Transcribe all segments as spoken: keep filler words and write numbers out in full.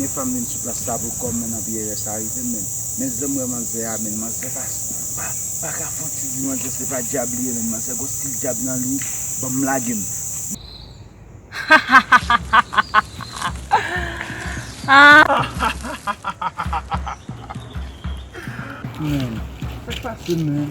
Fè m vin sou plas la pou kò m, men nan pyè sa rive m, men. Men zan m wè manzè a, men manzè pa, pa, pa ka fè yon ti di manzè se pa dyab li ye, men manzè gon stil dyab nan li, ban m lage m. Men, sa k pase, men?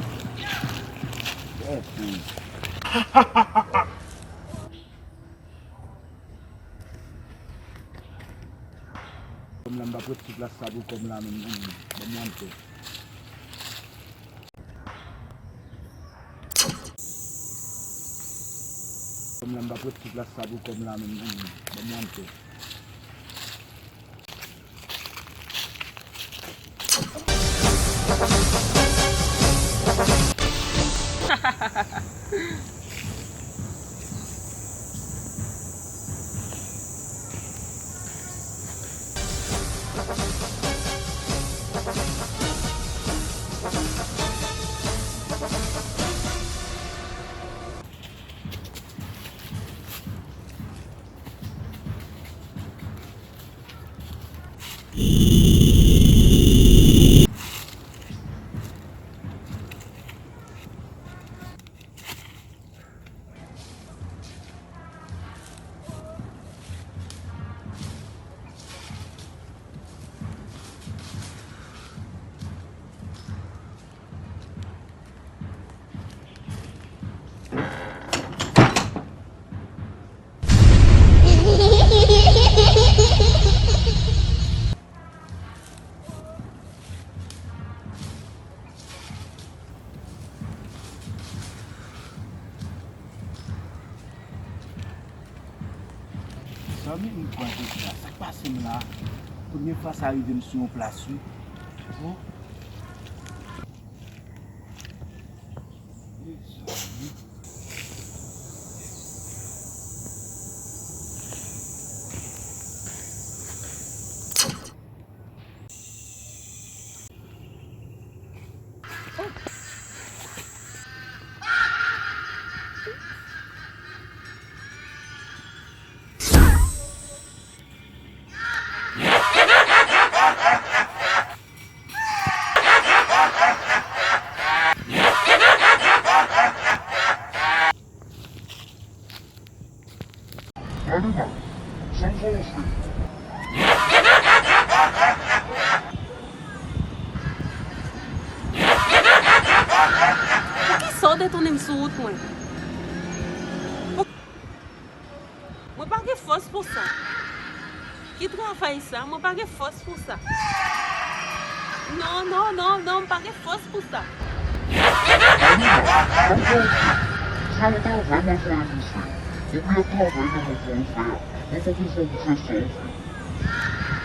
Kòm la, m pa prèt sou plas sa pou kòm la menm. Ban m wante. Kòm la, m pa prèt sou plas sa pou kòm la menm. Ban m wante. Zanmi m pran jodi a, sa k pase m la? Premye fwa sa rive m sou yon plas, wi. Oh. Gade, Mari, sa w fè w fè? Poukisa w detounen m sou wout mwen? Mwen pa gen fòs pou sa. Ki travay sa? Mwen pa gen fòs pou sa. Non, non, non, non, m pa gen fòs pou sa. Alima, sa w fè w fè? Sa w ta vrèman fè w fè. Ou byen travay nan moman w fè a. Mwen poko fè w fè sa w fè.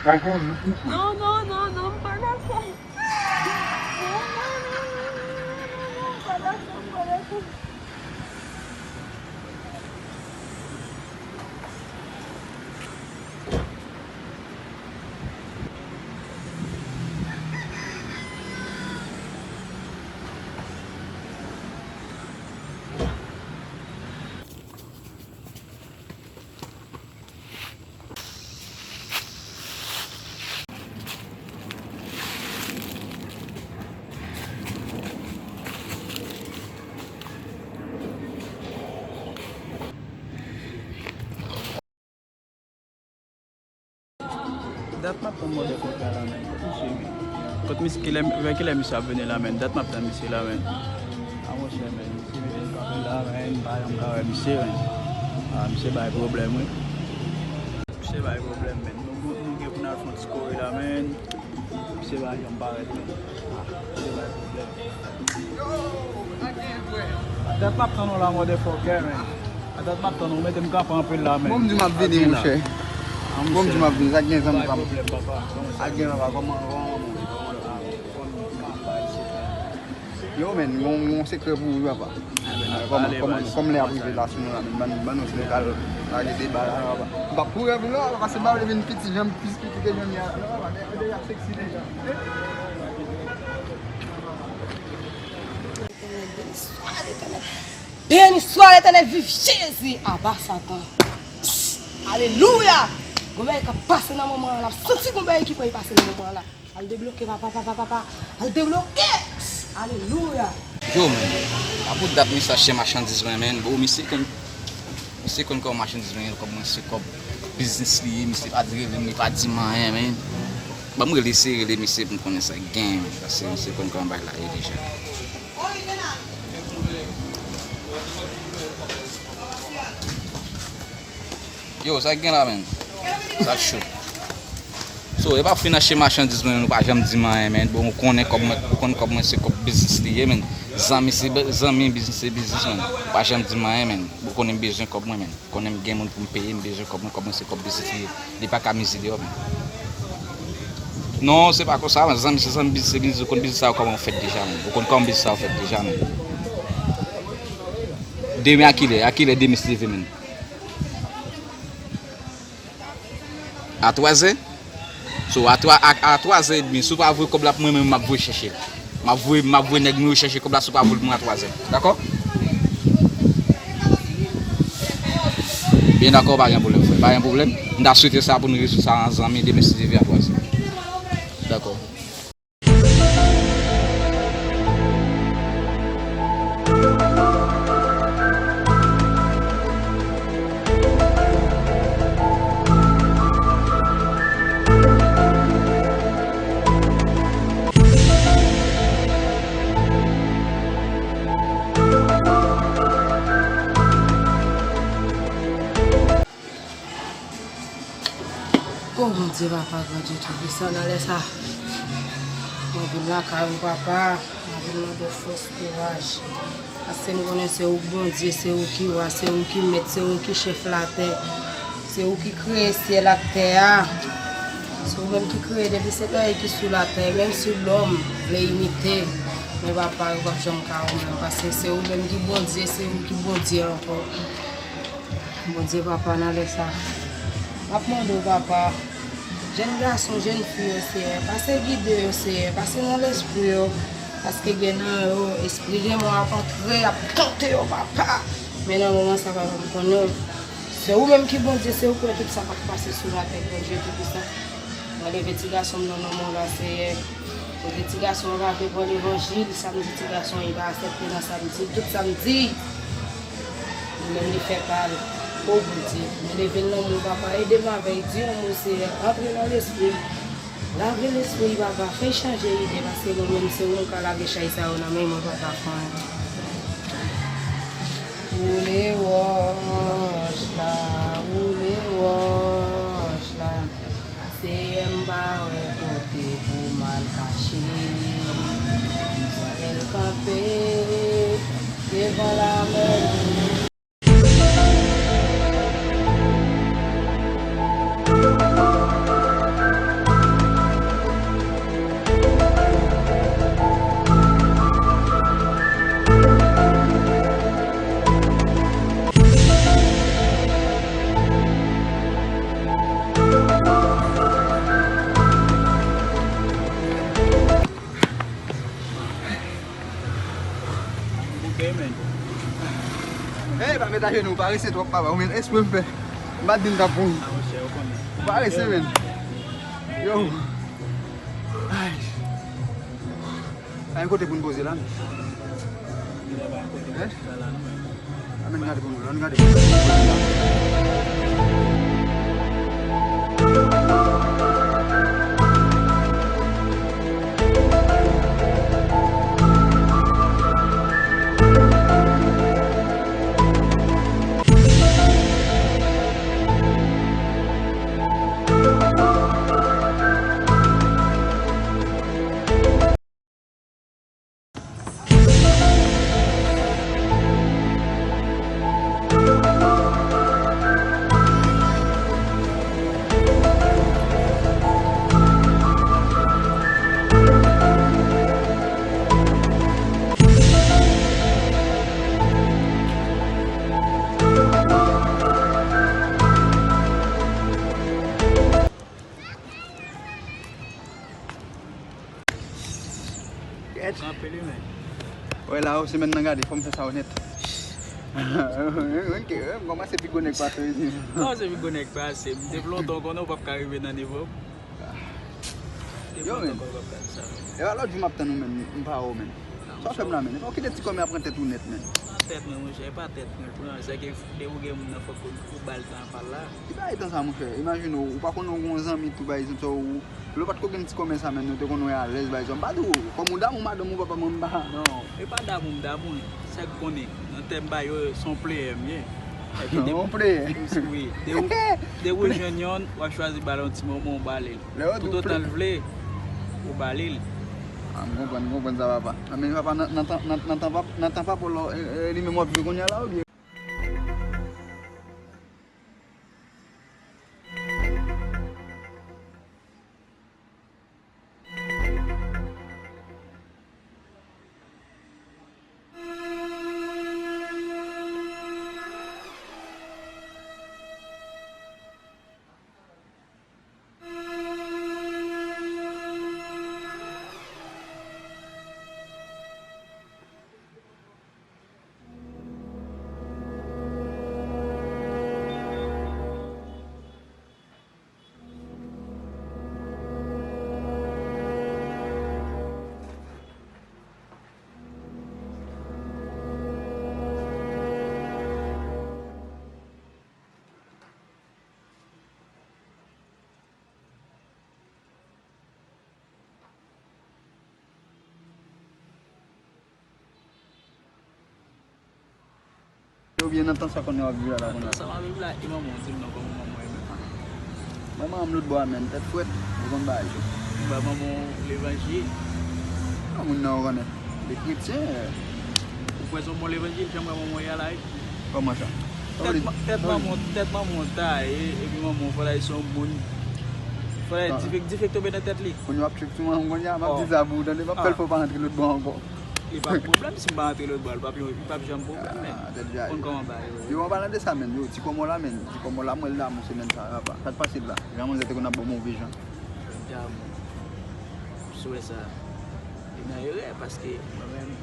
Pa gen anyen pou fè. Non, non, non, non, m pa dakò. Non, non, non, non, non, non, non, m pa dakò, m pa dakò. Dat m ap tann mòde fòkè la, men. Kot misye, men? Kot misye, kilè, vè kilè misye ap vini la, men? Dat m ap tann misye la, men. A, monchè, men. Misye vini kanpe la, men. M pa janm ka wè misye, men. A, misye bay pwoblèm, wi. Misye bay pwoblèm, men. Nou, nou, nou gen pou n al fè yon ti kouri la, men. Misye pa janm parèt, men. Misye bay pwoblèm. Dat m ap tann ou la, motherfucker, men. Dat m ap tann ou, mete m kanpe anpil la, men. Bon, m di m ap vini, monchè. Bon, m di m ap vini, sa gen zanmi pa m. Sa gen papa, kòman, kòman, kòman, kòman. Yo, men, yon, yon sekrè pou ou, papa. Kòman, kòman, kòman lè ap rive la sou nou la, men, ban, ban nou si nou pral lage deba la, papa. M p ap kouri anpil non, papa, se pa vle vin piti, jan m plis piti ke jan m ye a. Non, papa, men, men, y ap seksi deja. Beni swa Letènèl. Beni swa Letènèl, viv Jezi, aba Satan. Alelouya. Gon bagay k ap pase nan moman an la. M santi gon bagay ki pral pase nan moman an la. Al debloke, papa, papa, papa. Al debloke! Alelouya! Yo, men, pa pou dat misye achte machandiz mwen, men. Bon, misye konn, misye konn kòman machandiz mwen, kòb mwen se kòb biznis li ye, misye pa di rele m, li pa di m anyen, men. Ban m rele, se rele misye pou m konnen sa k gen, men. Paske misye konn kòman bagay la ye deja. Yo, sa k gen la, men? Sa cho. So, e pa fin achte machandiz mwen, ou pa janm di m anyen, men. Bon, ou konnen kòb mwen, ou konn kòb mwen se kòb biznis li ye, men. Zanmi se be-, zanmi, biznis se biznis, men. Ou pa janm di m anyen, men. Ou konnen m bezwen kòb mwen, men. Ou konnen m gen moun pou m peye, m bezwen kòb mwen, kòb mwen se kòb biznis li ye. Li pa ka mize deyò, men. Non, se pa konsa, men. Zanmi se zanmi, biznis se biznis. Ou konn biznis sa yo kòman fèt deja, men. Ou konn kòman biznis sa yo fèt deja, men. Demen a kilè? A kilè demen se leve, men? A twazè? So, a twa, a, a twazè edmi, si w pa voye kòb la pou mwen, men m ap voye chèche l. M ap voye, m ap voye nèg nou yo chèche kòb la, si w pa voye l pou mwen a twazè. Dakò? Byen dakò, pa gen pwoblèm, frè. Pa gen pwoblèm. M ta swete sa pou n rezoud sa an zanmi, demen si Dye vle a twazè. Dakò. O Bondye, papa, Bondye Toupisan, nan lè sa, mwen vin lakay ou, papa, mwen vin mande w fòs, kouraj. Paske m konnen se ou k Bondye, se ou ki wa, se ou ki mèt, se ou ki chèf latè, se ou ki kreye syèl ak tè a. Se ou menm ki kreye depi se bagay ki sou latè, menm si lòm vle imite, men papa, yo p ap janm ka ou menm, paske se ou menm ki Bondye, se ou ki Bondye ankò. Bondye, papa, nan lè sa, m ap mande w, papa, jèn gason, jèn fi yo, Seyè, pase gide yo, Seyè, pase nan lespri yo, paske gen nan yo, espri demon ap antre, ap tante yo, papa. Men nan moman sa, papa, m konnen se ou menm ki Bondye, se ou k wè tout sa k ap pase sou latè, Bondye Toupisan. Mwen leve ti gason m nan nan men w la, Seyè. Kote ti gason an pa vle pran levanjil, samdi ti gason an pa aksepte nan samdi, tout samdi. Li menm li fè pa l. O Bondye, mwen leve l nan men w, papa, ede m avè l, di yon mo, Seyè, antre nan lespri l. Lave lespri l, papa, fè l chanje ide, paske mwen menm se ou m ka lage chay sa yo nan men mwen, papa, fè anyen. Woule wòch la, woule wòch la. Seyè, m pa wè kote pou m al kache. M wè l kanpe devan lamè. Ey, pa met ajenou, parese twòp, papa. Ou men espre m fè. M pa t di m t ap pou ou. Ou parese, men. Yo. Ay. Pa gen kote pou n poze la, men. Hein? Ann gade pou nou, ann gade pou nou. Kèt. Kanpe li menm. Wè la, o, semèn nan gade, fò m fè sa onèt. Ok, m kòmanse pi gwo nèg pase w isit. Kòmanse pi gwo nèg pase m. Depi lontan w konnen w p ap ka rive nan nivo m. Depi lontan w konnen w p ap ka di sa. Epa lòt jou m ap tann ou menm, m pa wè w menm. Sa w fè m la menm? Epa w kite ti kòmè a pran tèt ou nèt menm. Nan tèt mwen monchè, e pa tèt mwen pran, sèke depi w gen moun nan fòk ou ba l tan pa l la. Ki bagay tan sa monchè? Imajine w, ou pa konnen w gen yon zanmi tou pa egzanp sa ou Lè w pa t ko gen ti kòmè sa menm, nou te konn wè alèz bay zòm. M pa di w, kòm ou damou madanm ou papa mwen m pa. Non, e pa damou m damou l. Sa k konnen, nan tèm pa yo, se yon player m ye. Yon player? Wi, depi w jwenn yonn, w ap chwazi ba l yon ti moman, w ba li l. Toutotan l vle, ou ba li l. A, m konprann, m konprann sa papa. A, men papa, nan, nan tan, nan, nan tan pa, nan tan pa pou lò, e, e, li menm w ap jwe kounye a la oubyen? Oubyen nan tan sa kounye a w ap viv la la kounye a? Nan tan sa m ap viv la, e manman w di m non, kòman manman w ye menm? Mwen manman m lòt bò a menm, tèt frèt, ou konn bagay yo. Ou ba manman w levanjil? Non, moun nan ou konnen, li kretyen. Ou kwè se yon bon levanjil, jan manman w ye a la wi? Kòman sa? Tèt manman w taye, epi manman w fò l al se yon moun. Fò l al dife, dife k tonbe nan tèt li. Kounye w ap trip sou manman m kounye a, m ap di sa pou ou tande, m ap fè l fè w pa antre lòt bò ankò. Li p ap pwoblèm si m pa antre lòt bò a, li p ap, li p ap janm pwoblèm, men. Konn kòman bagay yo ye. Yo, an palan de sa, menn, yo, ti kòmò la, menn, ti kòmò la, mwen l damou se menn sa, papa. Sa k pase l la? Jan manzè te konn ap ba w move jan. Damou. M swè sa. Li nan erè, paske mwen menm,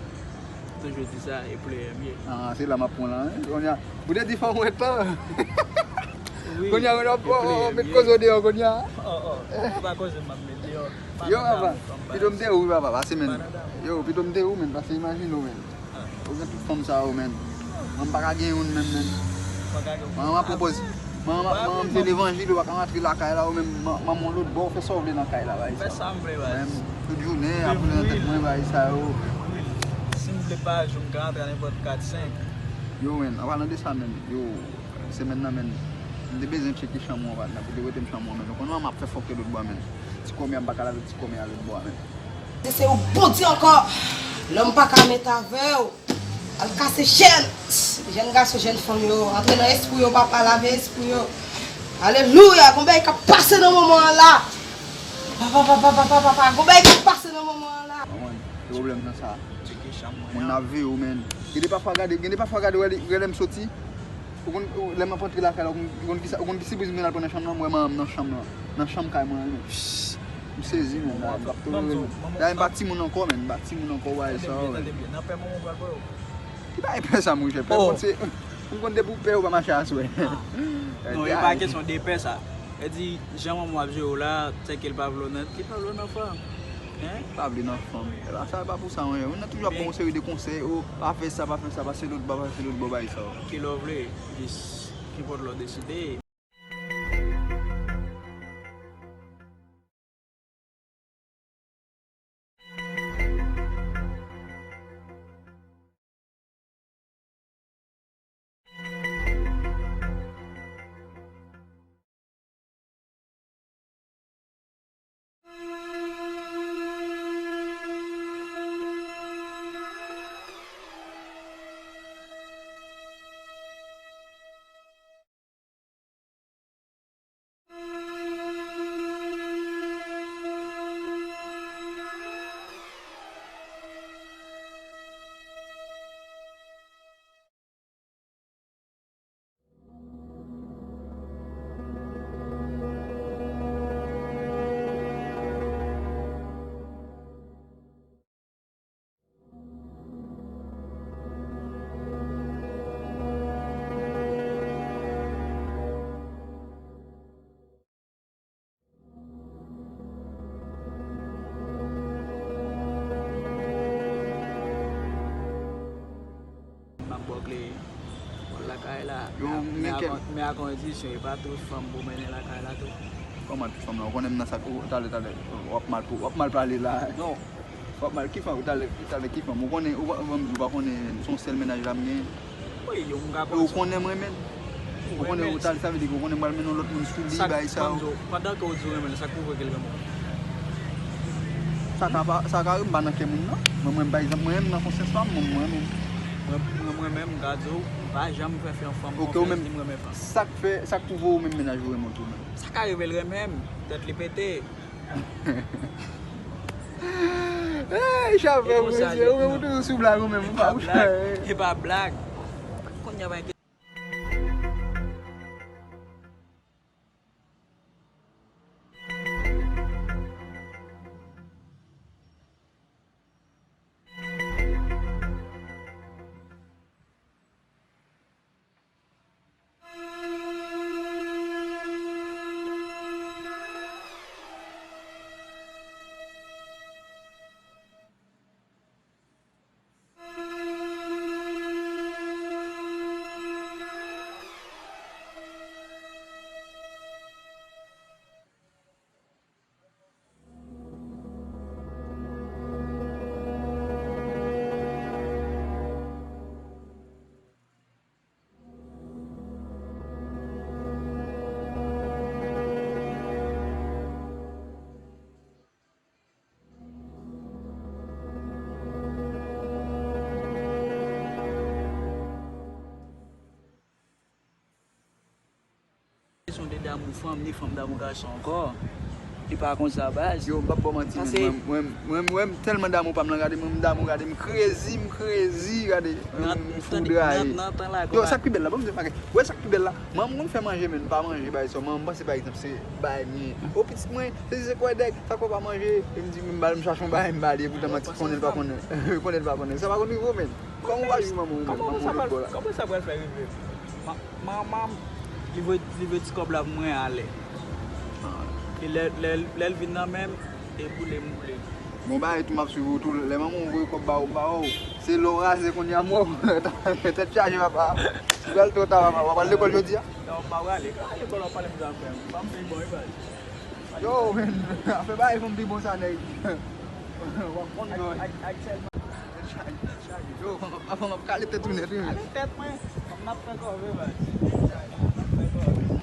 toujou di sa, e player m ye. Ah, se la m ap pran la, wi. Kounye a, ou te di fò m wè tan. Kounye a, kounye a, w ap met koze w deyò, kounye a. Oh, oh, se pa koze m ap met deyò. Yo, papa, pito m te ou, wi, papa, pase, menn. Yo, pito m te ou, menn, pase imajine w, menn. Ou gen tout fanm sa yo, menn. Mwen m pa ka gen youn menm, menn. Manman m ap pran pòz. Manman m ap, manman m se levanjil, ou pa ka rantre lakay la, ou menm, man-, manman w lòt bò, ou fè sa w vle nan kay la, bay sa. Fè sa m vle, bay. Mwen menm, tout jounen, ap nan tèt mwen, bay sa yo. Si m vle pa jwe, m ka rantre a nenpòt kat, senk. Yo, menn, an palan de sa, menn, yo, semèn nan, menn, m te bezwen tcheke chanm ou an, patnè, pou te prete m chanm ou an, menn. Ou konn manman m ap fè fòkè lòt bò a, menn. Ti kòmè a, m pa ka lave ti kòmè a lòt bò a, menn. Se, se ou Bondye ankò. Lòm pa ka met avè w. Al kase chèn. Jèn gason, jèn fanm yo. Antre nan espri yo, papa, lave espri yo. Alelouya. Gon bagay k ap pase nan moman an la. Papa, papa, papa, papa. Gon bagay k ap pase nan moman an la. Manman, ki pwoblèm nan sa? Moun nan ap veye w, menn. Gen de pafwa gade, gen de pafwa gade, wè li, wè lè m soti. Ou konn, ou, lè m ap antre lakay la, ou konn, ou konn kisa, ou konn ki sipriz m gen al pran nan chanm nan? M wè manman m nan chanm nan, nan chanm kay mwen an, menn. M sezi, menn, la, m p ap tolere, menn. Dayè, m pa timoun ankò, menn, m pa timoun ankò, w a sa, menn. Tande byen, nan pè manman w pral pran yo. Ki bagay pè sa, monchè? Pè konn se, ou konn depi w pè, ou pa mache aswè. Non, e pa kesyon de pè sa. E di, jan manman w ap jere w la, sèke l pa vle w nan, li pa vle w nan fanm. Hein? Pa vle nan fanm. E pa sa, e pa pou sa, monchè. Moun nan toujou ap ba w yon seri de konsèy, o, pa fè sa, pa fè sa, pase lòt bò, pase lòt bò, bay sa. Kilè w vle, jis, kenpòt lè w deside. Bòk li lakay la. Yo, men men a kèl- kon- men a kondisyon, e pa tout fanm pou mennen lakay la tou. Kòman tout fanm la? Ou konnen m nan sa, ou, talè, talè, w ap mal pou, w ap mal pale la. Non. W ap mal, ki fanm, talè, talè, ki fanm? Ou konnen, ou pa, ou pa, ou pa konnen, se yon sèl mennaj la m gen. Wi, yo, m ka E ou konnen mwen menm? Ou konnen, ou talè, sa vle di ke ou konnen m pral mennen yon lòt moun sou li, bagay sa yo. Pandan ke ou di w renmen l, sa k pwouve ke l renmen w? Sa ka pa, sa ka rive, m pa nan kè moun nan. Mwen, mwen, pa egzanp, mwen menm nan konsyans pa m, mwen, mwen menm. Mwen, mwen, mwen menm, m ka di w, m pa janm fè fè yon fanm Ok, ou konfyans, menm, di m renmen fanm. Sa k fè, sa k pwouve ou menm mennaj ou renmen w tou menm? Sa ka rive l renmen m, tèt li pete. Ey, chapè, mesye, ou menm, ou toujou sou blag, ou menm, ou pa blag. E pa blag. Kounye a, Kesyon de damou fanm, ni fanm damou gason ankò. Li pa konsa, baz. Yo, m p ap ba w manti, men mwen, mwen, mwen, mwen, m tèlman damou pa m lan, gade mwen, m damou, gade m krezi, m krezi, gade, m foudraye. Yo, sa k pi bèl la, ban m di w yon bagay. Ou wè sa k pi bèl la? Manman m konn fè manje, men m pa manje, bagay sa. Manman m panse, pa egzanp, se bagay m ye. O pitit mwen, se, se kwè dèk, sa k fè w pa manje? E m di, m ba l, m chache yon bagay, m ba li, epoutan manti konnen l pa konnen. Konnen l pa konnen. Sa pa konn rive w, men. Kòman w pa jwi manman w menm, manman w lòt bò la? Kòman sa pral fè rive? Ma-, manman m, li voye, li voye ti kòb la pou mwen ale. E lè, lè, lè l vin nan men m, e boule m boule. Bon, bagay tou, m ap swiv ou tou. Lè manman w voye kòb ba ou, ba ou. Se lè w raze kounye a, mò. Tèt chaje, papa. Ou pral twò ta, papa. W ap al lekòl jodi a? Non, m pa prale. Ka lekòl w ap pale m zafè. M pa m pi bon, e pa. Yo, men, afè bagay fanm pi bon sa, nèg. W ap konn, yo. Yo, fanm ap, fanm ap kale tèt ou nèt, wi, men. Kale tèt mwen. Fanm nan ap fè kòve, baz. Fanm nan ap fè kòve.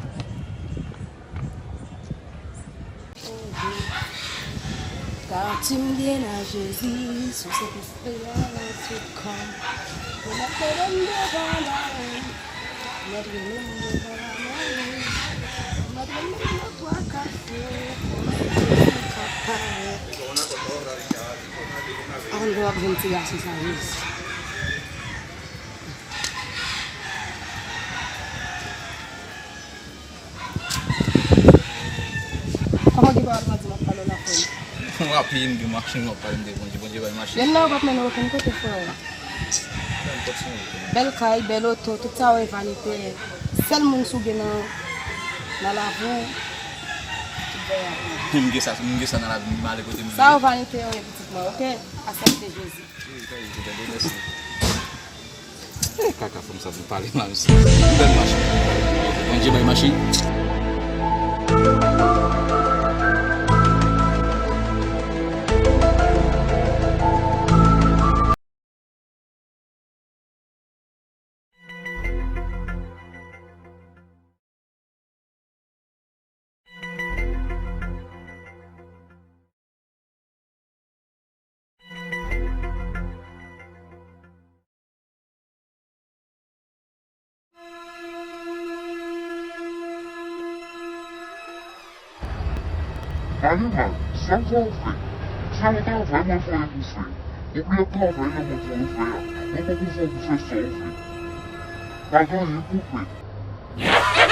Pati m byen a Jezi, sou sèt espri a nan tout kò m. Pou n ap fè devan la. Mèt remèt m devan la mari. Mèt remèt m nan twa kafou. Pou mèt Jezi ka parèt. Ann, w ap jwenn ti gason sa, Jezi. Kòman gen pawòl mwen di m ap pale w la, frè m? Mwen ap peye m gen machin, w ap pale m de Bondye. Bondye bay machin. Lè m nan, w p ap mennen okenn kote, frè. Mwen pa t sonje. Bèl kay, bèl oto, tout sa yo e vanite. Sèl moun si w gen nan, nan lavi w, tout bagay ap vanite. M gen sa, m gen sa nan lavi m, m ale kote m vle. Sa yo vanite yo ye, pitit mwen, oke? Aksepte Jezi. Wi, wi, wi, wi, mèsi. Eh, kaka fanm sa vin pale mal sa. Bèl machin. Bondye bay machin. Animal, sa w fè w fè. Se yon travay mwen voye pou fè. Ou byen travay nan mwen voye w fè a. Mwen poko fè w pou fè sa w vle. Pa gen anyen pou fè.